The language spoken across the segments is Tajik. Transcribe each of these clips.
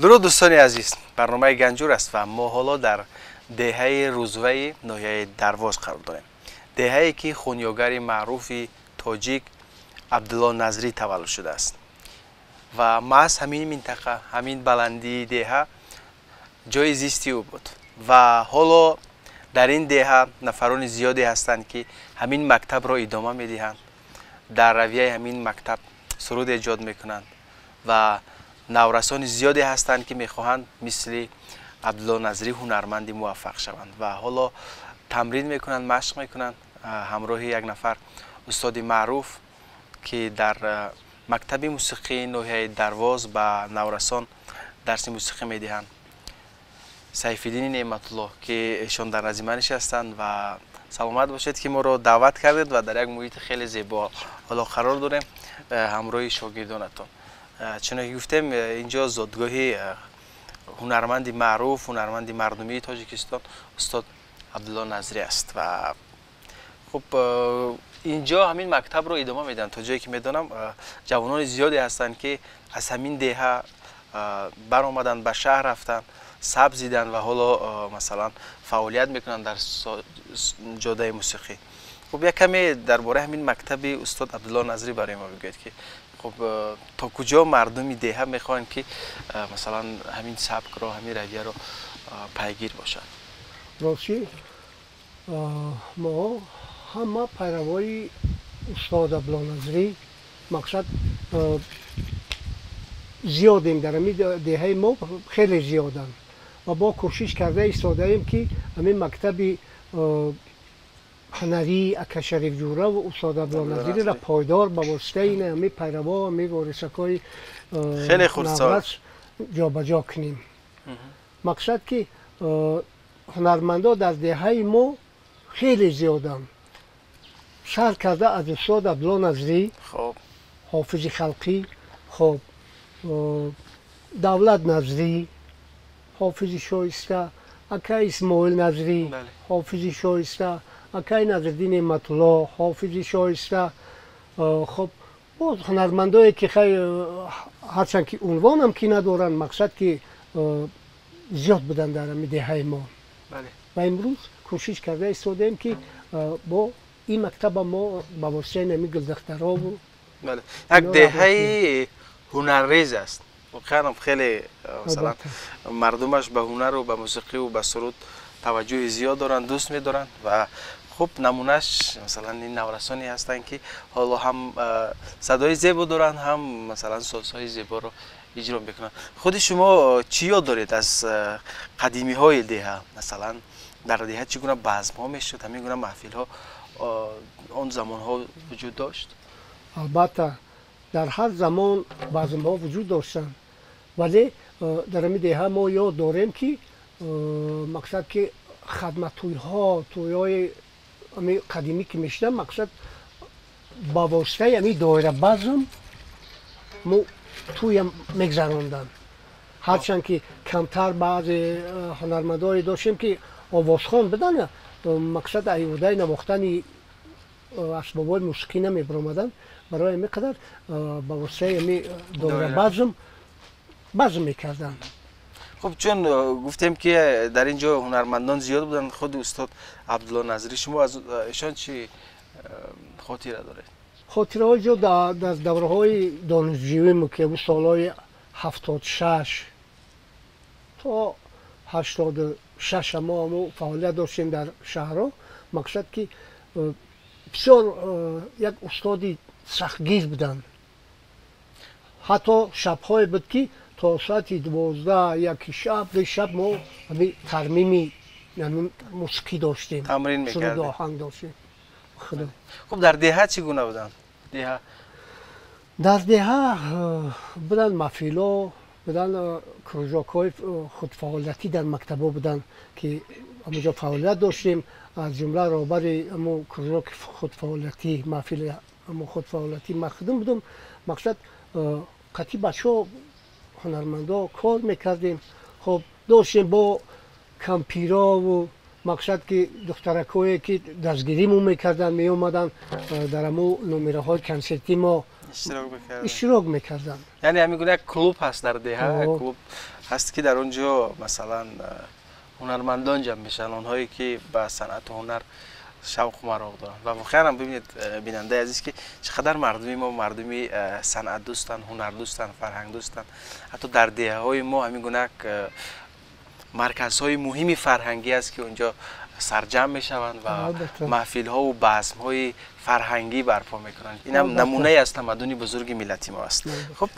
Дуруд, дӯстони азиз, барномаи Ганҷур аст ва мо ҳоло дар деҳаи Рӯзваи ноҳияи Дарвоз қарор дорем. Деҳае ки хунёгари маъруфи тоҷик Абдулло Назрӣ таваллуд шудааст ва маҳз ҳамин минтақа, ҳамин баландии деҳа ҷои зисти ӯ буд ва ҳоло дар ин деҳа нафарони зиёде ҳастанд, ки ҳамин мактабро идома медиҳанд, дар равияи ҳамин мактаб суруд эҷод мекунанд ва наврасони зиёде ҳастанд, ки мехоҳанд мисли Абдулло Назрӣ ҳунарманди муваффақ шаванд ва ҳоло тамрин мекунанд, машқ мекунанд ҳамроҳи як нафар устоди маъруф, ки дар мактаби мусиқии ноҳияи Дарвоз ба наврасон дарси мусиқӣ медиҳанд, Сайфиддини Неъматулло, ки эшон дар назди ман нишастанд. Ва саломат бошед, ки моро даъват кардед ва дар як муҳити хеле зебо ҳоло қарор дорем ҳамроҳи шогирдонатон. Чуноне ки гуфтем, инҷо зодгоҳи ҳунарманди маъруф, ҳунарманди мардумии Тоҷикистон устод Абдулло Назрӣ аст ва хуб, инҷо ҳамин мактабро идома медиҳанд. То ҷое ки медонам, ҷавонони зиёде ҳастанд, ки аз ҳамин деҳа баромаданд, ба шаҳр рафтанд, сабзиданд ва ҳоло масалан фаъолият мекунанд дар ҷодаи мусиқӣ. Хуб, як каме дар бораи ҳамин мактаби устод Абдулло Назрӣ барои мо бигӯед, ки хуб, то куҷо мардуми деҳа мехоҳанд, ки масалан ҳамин сабкро, ҳамин равияро пайгир бошанд. Ростӣ, мо ҳама пайравои устод Абдулло Назрӣ, мақсад, зиёдем. Дар ҳамин деҳаи мо хеле зиёданд ва бо кӯшиш карда истодаем, ки ҳамин мактаби ҳунарии ака Шарифҷӯра ва устод Абдулло Назриро пойдор ба воситаи ин ҳамин пайраво, ҳамин ворисакҳои хеле хурсанд ҷобаҷо кунем. Мақсад, ки ҳунармандо дар деҳаи мо хеле зиёданд, сар карда аз устод Абдулло Назрӣ, ҳофизи халқӣ, хоб, Давлат Назрӣ, ҳофизи шоиста, акай Исмоил Назрӣ, ҳофизи шоиста, акай Назриддин Неъматулло, ҳофизи шоиста. Хоб, боз ҳунармандое, ки ҳарчанд ки унвонам ки надоранд, мақсад, ки зиёд буданд дар ҳамин деҳаи мо. Ва имрӯз кӯшиш карда истодаем, ки бо Ин мактаба мо ба воситаи нами гулдахтарову бале, як деҳаи ҳунаррез аст. Воқеан хеле масалан мардумаш ба ҳунару ба мусиқиву ба суруд таваҷҷӯҳи зиёд доранд, дӯст медоранд ва хуб намунаш масалан ин наврасоне ҳастанд, ки ҳоло ҳам садои зебо доранд, ҳам масалан созҳои зеборо иҷро мекунанд. Худи шумо чӣ ёд доред аз қадимиҳои деҳа? Масалан дар деҳа чӣ гуна базмҳо мешуд, ҳамин гуна маҳфилҳо он замонҳо вуҷуд дошт? Албатта, дар ҳар замон базмҳо вуҷуд доштанд, вале дар ҳамин деҳа мо ёд дорем, ки мақсад ки хадматтӯйҳо, тӯйҳои ҳамин қадимӣ ки мешуданд, мақсад ба воситаи ҳамин доирабазм мо тӯям мегзаронданд. Ҳарчанд ки камтар баъзе ҳунармандое доштем, ки овозхон буданд, мақсад айвудаи навохтани асбобҳои мусиқӣ намебаромаданд. Барои ҳамин қадар ба воситаи ҳамин доирабазм базм мекарданд. Хуб, чун гуфтем, ки дар ин ҷо ҳунармандон зиёд буданд, худи устод Абдулло Назрӣ, шумо аз эшон чӣ хотира доред? Хотираҳои зиёд дар давраҳои донишҷӯимо, ки солҳои 76 то 86 мо ҳамо фаъолият доштем дар шаҳрҳо, мақсад ки бисёр як устоди сахтгир буданд. Ҳатто шабҳое буд, ки то соати 12, 1 шаб, 2 шаб мо ҳамин тармими мусиқӣ доштем, тамрин суруду мекардед, оҳанг доштем. Худо. Хуб, дар деҳа чӣ гуна буданд деҳа? Дар деҳа буданд маҳфилҳо, буданд кружокҳои худфаъолиятӣ, дар мактабҳо буданд, ки ҳамонҷо фаъолият доштем. Аз ҷумла роҳбари ҳамо кружоки худфаъолиятӣ, маҳфили ҳамо худфаъолиятӣ ман худам будам. Мақсад қатъи бачаҳо, ҳунармандо кор мекардем. Хоб, доштем бо кампирову, мақсад ки духтаракҳое, ки дастгиримон мекарданд, меомаданд дар ҳамо номераҳои консертӣ мо иштирок мекарданд, иштирок мекарданд. Яъне ҳамин гуна як клуб ҳаст дар деҳа, як клуб ҳаст, ки дар он ҷо масалан ҳунармандон ҷамъ мешаванд, онҳое ки ба санъату ҳунар шавқу мароқ доранд. Ва воқеан ҳам бибинед, бинандаи азиз, ки чӣ қадар мардуми мо мардуми санъатдӯстанд, ҳунардӯстанд, фарҳангдӯстанд. Ҳатто дар деҳаҳои мо ҳамин гуна як марказҳои муҳими фарҳангӣ аст, ки онҷо сарҷамъ мешаванд ва маҳфилҳову базмҳои фарҳангӣ барпо мекунанд. Инам намунае аз тамаддуни бузурги миллати мо аст. Хуб,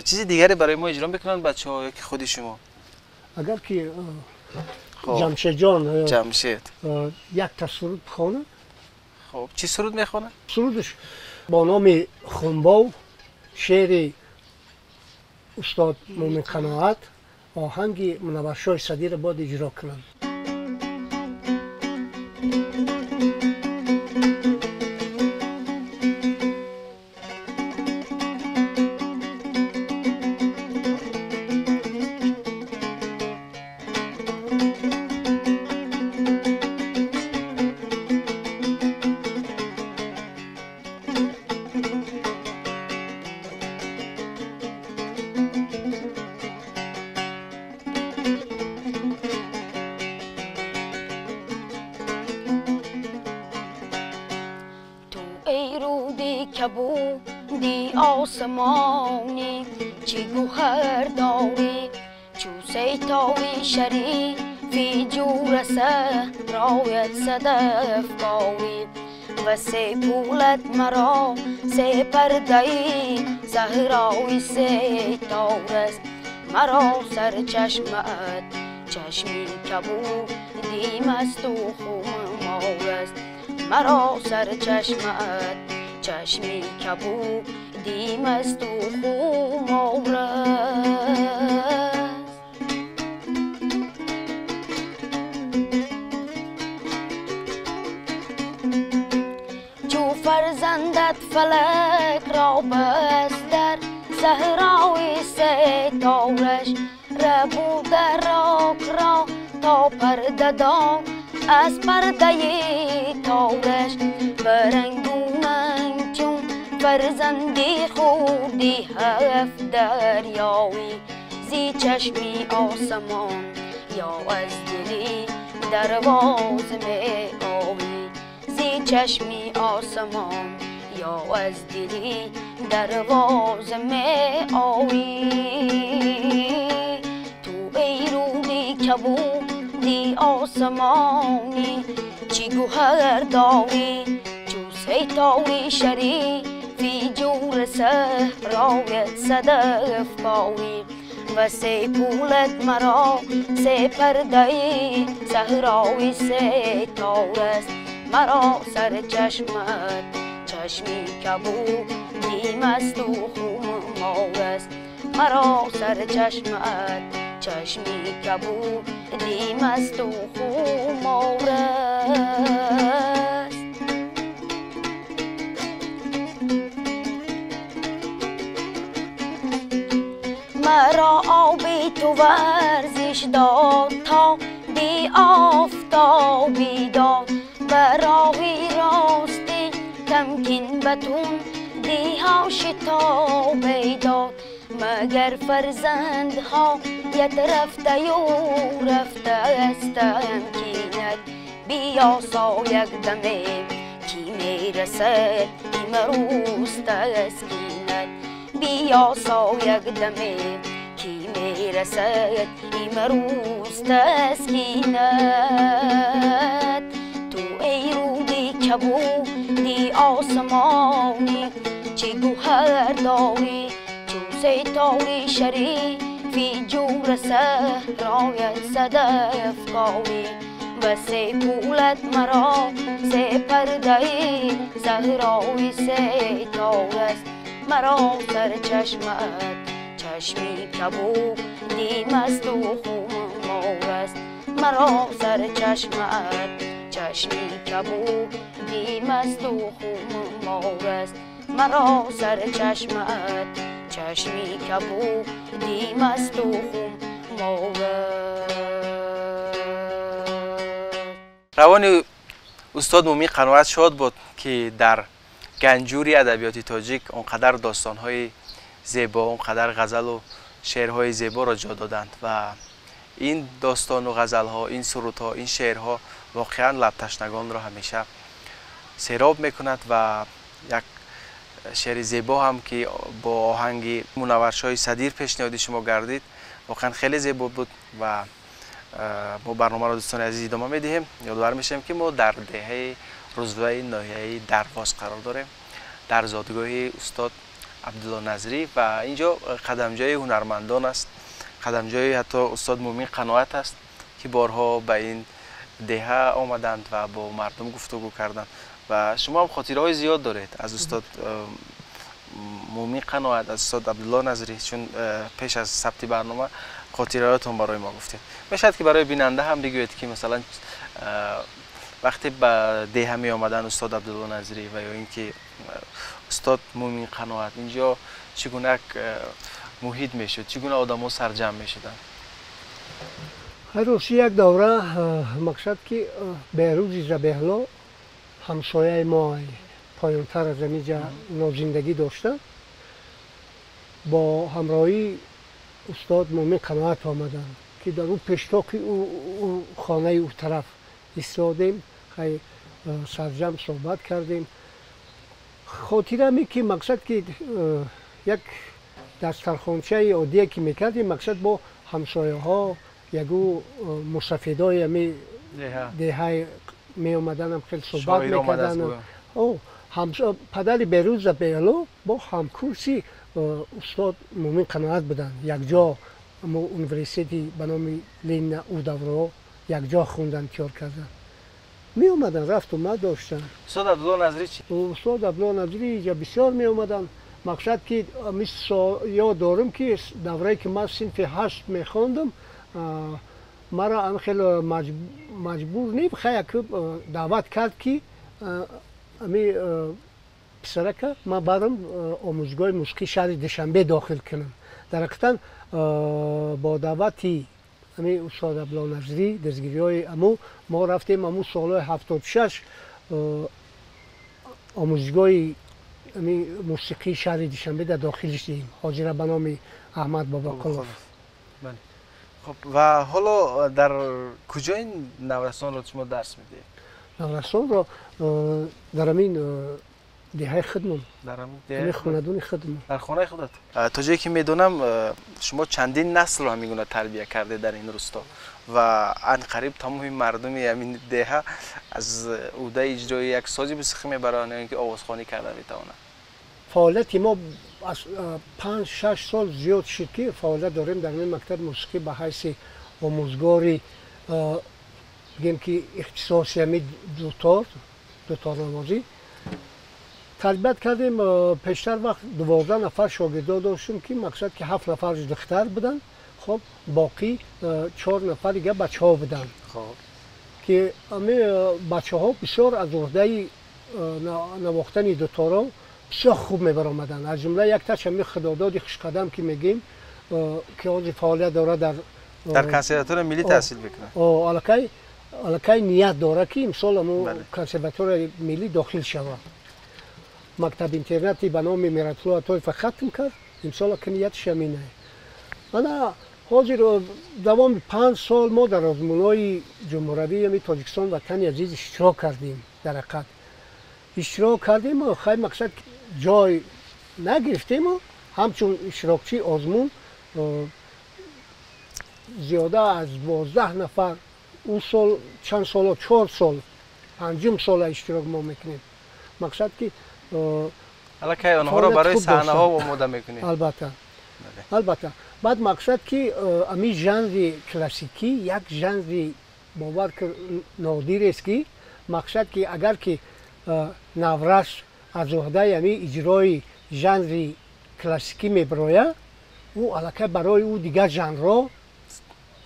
чизи дигаре барои мо иҷро мекунанд бачаҳо ё ки худи шумо? Агар ки Ҷамшедҷон Ҷамшед якта суруд бихонад. Хуб, чӣ суруд мехонад? Сурудаш бо номи Хунбов, шеъри устод Мумин Қаноат, оҳанги Мунавваршоҳи Садиро бояд иҷро кунанд. Кабуди осмонӣ чӣ гӯҳар дорӣ, чу сейтори шарифи ҷураса роят садафкорӣ, ва се пулат маро се пардаи саҳрои сетораст, маро сарчашмаат чашми кабуди масту хумор аст, маро сарчашмаат чашми кабуди масту хумор аст. Чу фарзандат фалак ро баст дар саҳрои сетораш, рабуда рок ро то пардадор аз пардаи тораш, барангунанг чун фарзанди хурди ҳафт дарёӣ, зи чашми осмон ё аз дили дарвоз меоӣ, зи чашми осмон ё аз дили дарвоза меоӣ. Ту эй рӯди кабуди осмонӣ чӣ гӯҳар дорӣ чу ситори шарифи ҷур саҳроят садаф корӣ. Ва се пулат маро се пардаи саҳрои сетор аст маро сарчашмат чашми кабуди масту хумор аст маро сарчашмат чашми кабуди масту хумор аст. Маро оби ту варзиш дод то би офтобӣ дод ба роҳи ростӣ тамкин ба тундиҳо шитобе дод. Магар фарзандҳоят рафтаю рафтаастам кинат биёсо як даме ки мерасад имрӯз таскинат биёсо як даме ки мерасад имрӯз таскинат. Ту эй рӯди кабуди осмонӣ чӣ гӯҳар дорӣ чу ситори шарифи ҷур саҳроят садаф корӣ. Ва се пулат маро се пардаи саҳрои сетор аст маро сарчашмат чашми кабуди масту хумор аст маро сарчашмат чашми кабуди масту хумор аст маро сарчашмат чашми кабуди масту хумор аст. Равони устод Мӯмин Қаноат шод буд ки дар ганҷури адабиёти тоҷик он қадар достонҳои зебо, он қадар ғазалу шеърҳои зеборо ҷо доданд ва ин достону ғазалҳо, ин сурудҳо, ин шеърҳо воқеан лабташнагонро ҳамеша сероб мекунад ва як шеъри зебо ҳам ки бо оҳанги Мунавваршоҳи Садир пешниҳоди шумо гардид воқеан хеле зебо буд ва мо барномаро дӯстони азиз идома медиҳем. Ёдовар мешавем ки мо дар деҳаи Рузваи ноҳияи Дарвоз қарор дорем, дар зодгоҳи устод Абдулло Назрӣ ва инҷо қадамҷои ҳунармандон аст, қадамҷои ҳатто устод Мӯмин Қаноат аст ки борҳо ба ин деҳа омаданд ва бо мардум гуфтугӯ карданд ва шумо ҳам хотираҳои зиёд доред аз устод Мӯмин Қаноат, аз устод Абдулло Назрӣ, чун пеш аз сабти барнома хотираҳоятон барои мо гуфтед. Мешавад ки барои бинанда ҳам бигӯед ки масалан вақте ба деҳа меомаданд устод Абдулло Назрӣ ва ё ин ки устод Мӯмин Қаноат, инҷо чӣ гуна муҳит мешуд, чӣ гуна одамҳо сарҷамъ мешуданд? Рости як давра мақсад ки Беҳрӯзи Забеҳло ҳамсояи мо поёнтар аз ҳамиҷа нозиндагӣ доштанд, бо ҳамроҳии устод Мӯмин Қаноат омаданд ки дар ӯ пештоқи хонаи ӯ тараф истодем, сарҷамъ суҳбат кардем. Хотираме ки мақсад ки як дастархончаи оддие ки мекардем, мақсад бо ҳамсояҳо ягу мусафидои ами деҳаи меомаданам хеле суҳбат мекарданд. Падари Беҳрӯз Забеҳло бо ҳамкурси устод Мӯмин Қаноат буданд, якҷо университети ба номи Ленина ӯ давраҳо якҷо хондан, тиёр карданд, меомаданд, рафту омад доштанд. Устод Абдулло Назрӣ чӣ? Устод Абдулло Назрӣ инҷа бисёр меомаданд. Мақсад ки ёд дорам ки даврае ки ман синфи 8 мехондам, маро ам хеле маҷбур не, хай даъват кард ки ами писарака ман барам омӯзгоҳи мусиқии шаҳри Душанбе дохил кунам. Дар ҳақиқатан бо даъвати ами устод Абдулло Назрӣ, дастгириҳои аму мо рафтем аму солҳои 76 омӯзгоҳи ами мусиқии шаҳри Душанбе дар дохил шудем, ҳозира ба номи Аҳмад Бобоқулов. Хуб, ва ҳоло дар куҷои наврасонро шумо дарс медиҳед? Наврасонро дар ҳамин деҳаи худмон, дар хонадони худмон. Дар хонаи худат. То ҷое ки медонам, шумо чандин наслро ҳамин гуна тарбия кардед дар ин русто ва анқариб тамоми мардуми ҳамин деҳа аз ӯҳдаи иҷрои як сози мусиқӣ мебароянд ё ин ки овозхонӣ карда метавонанд. Фаъолияти мо аз 5-6 сол зиёд шуд ки фаъолият дорем дар ин мактаби мусиқӣ ба ҳайси омӯзгори, бигем ки ихтисоси ҳамин дутор, дуторнавозӣ тарбият кардем. Пештар вақт 12 нафар шогирдо доштем ки мақсад ки 7 нафар духтар буданд, хоб боқӣ 4 нафар дига бачаҳо буданд, ки ҳамин бачаҳо бисёр аз уҳдаи навохтани дуторо бисёр хуб мебаромаданд. Аз ҷумла якташ ҳамин Худододи Хушқадам ки мегӯем, ки ҳозир фаъолият дорад дар консерваторияи миллӣ таҳсил мекунад. Аллакай ният дорад ки имсол ҳамун консерваторияи миллӣ дохил шавад. Мактаб интернати ба номи Миратулло Атоева хатм кард, имсол ки нияташ ҳаминае. Ана ҳозир давоми 5 сол мо дар озмунҳои ҷумҳуравии ҳамин Тоҷикистон ватани азиз иштирок кардем. Дар ҳақиқат иштирок кардем, хай мақсад ҷой нагирифтему ҳамчун иштирокчии озмун зиёда аз 12 нафар ӯ сол чанд соло 4 сол 5 сола иштирок мо мекунем. Мақсад ки аллакай онҳоро барои саҳнаҳо омода мекунед. Албатта, албатта. Баъд мақсад ки ҳамин жанри классикӣ як жанри бовар нодирест ки мақсад ки агар ки наврас аз уҳдаи ҳамин иҷрои жанри классикӣ мебарояд, ӯ аллакай барои ӯ дигар жанрҳо,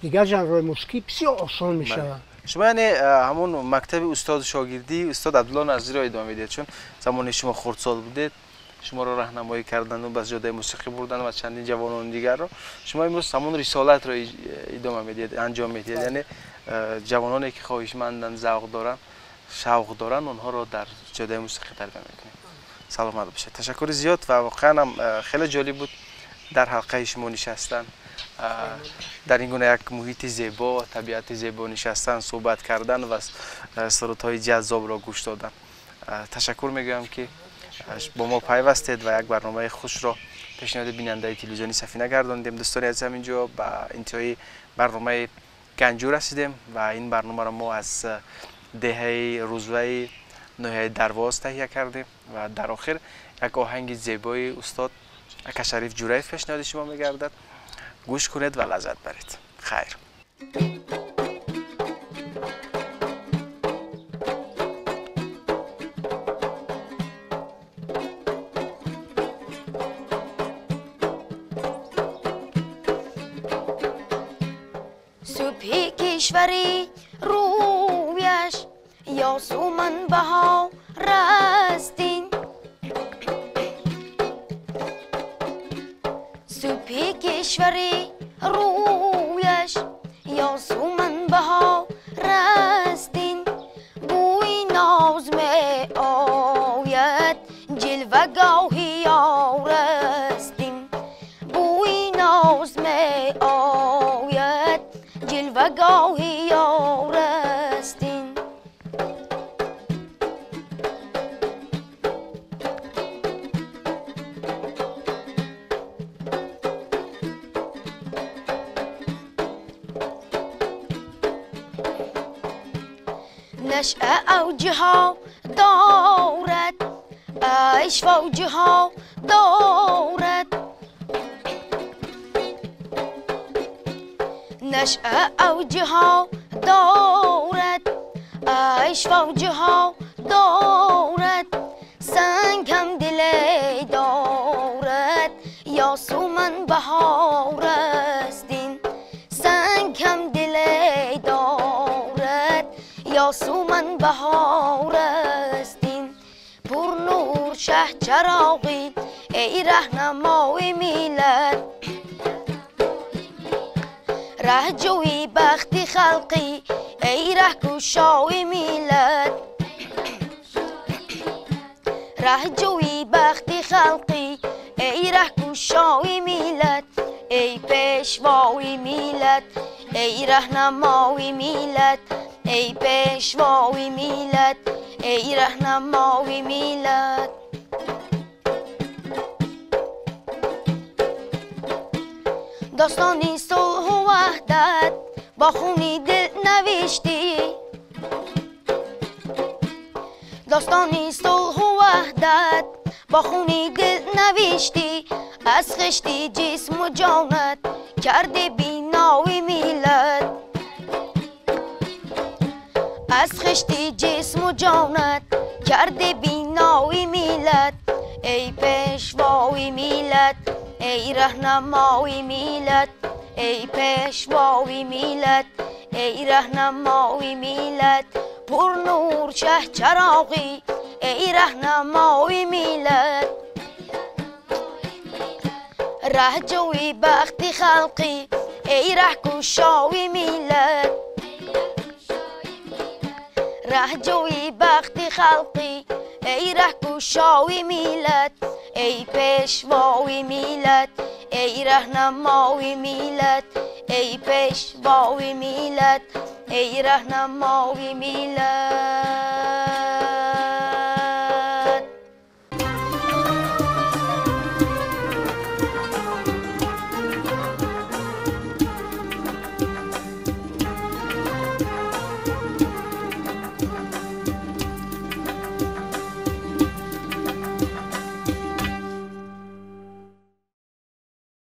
дигар жанрҳои мусиқӣ бисёр осон мешавад. Шумо яъне ҳамон мактаби устоду шогирдии устод Абдулло Назриро идома медиҳед, чун замоне шумо хурдсол будед шуморо раҳнамоӣ карданду ба ҷодаи мусиқӣ бурдан ва чандин ҷавонони дигарро. Шумо имрӯз ҳамон рисолатро идома медиҳед, анҷом медиҳед. Яъне ҷавононе ки хоҳишманданд, завқ доранд, шавқ доранд, онҳоро дар ҷодаи мусиқӣ тарбия мекунед. Саломат бошед. Ташаккури зиёд ва воқеан ҳам хеле ҷолиб буд дар ҳалқаи шумо нишастан, дар ин гуна як муҳити зебо, табиати зебо нишастан, суҳбат кардан ва сурудҳои ҷаззобро гӯш додан. Ташаккур мегӯям ки бо мо пайвастед ва як барномаи хушро пешниҳоди бинандаи телевизиони Сафина гардондем. Дӯстони азиз, ҳамин ҷо ба интиҳои барномаи Ганҷур расидем ва ин барномаро мо аз деҳаи Рӯзваи ноҳияи Дарвоз таҳия кардем ва дар охир як оҳанги зебои устод Акашариф Ҷураев пешниҳоди шумо мегардад. Гӯш кунед ва лаззат баред. Хайр. Субҳи кишвари рӯяш ёсуман баҳор астин. Субҳи кишвари рӯяш ёсуман баҳор астин. Бӯи ноз меояд ҷилвагоҳи ёр астин. Бӯи ноз меояд ҷилвагоҳи ёр астин. Нашъа авҷҳо дорад, айш фавҷҳо дорад. Нашъа авҷҳо дорад, айш фавҷҳо дорад. Санг ҳам диле дорад, ёсуман баҳор астин. Санг ҳам диле дорад, ёсуман баҳор астин. Пурнур шаҳ чароғӣ, эй раҳнамои миллат. Раҳҷӯи бахти халқӣ, эй раҳкушои миллат. Раҳҷӯи бахти халқӣ, эй раҳкушои миллат. Эй пешвои миллат, эй раҳнамои миллат. эй пешвои миллат, эй раҳнамои миллат. Достони сулҳу ваҳдат бо хуни дил навиштӣ, достони сулҳу ваҳдат бо хуни дил навиштӣ, аз хишти ҷисму ҷонат карди бинои миллат, аз хишти ҷисму ҷонат карди бинои миллат, эй пешвои миллат, эй раҳнамои миллат, эй пешвои миллат, эй раҳнамои миллат, пурнур шаҳчароғӣ, эй раҳнамои миллат. Раҳҷӯи бахти халқӣ, эй раҳкушои миллат, раҳҷӯи бахти халқӣ, эй раҳкушои миллат, эй пешвои миллат, эй раҳнамои миллат, эй пешвои миллат, эй раҳнамои миллат.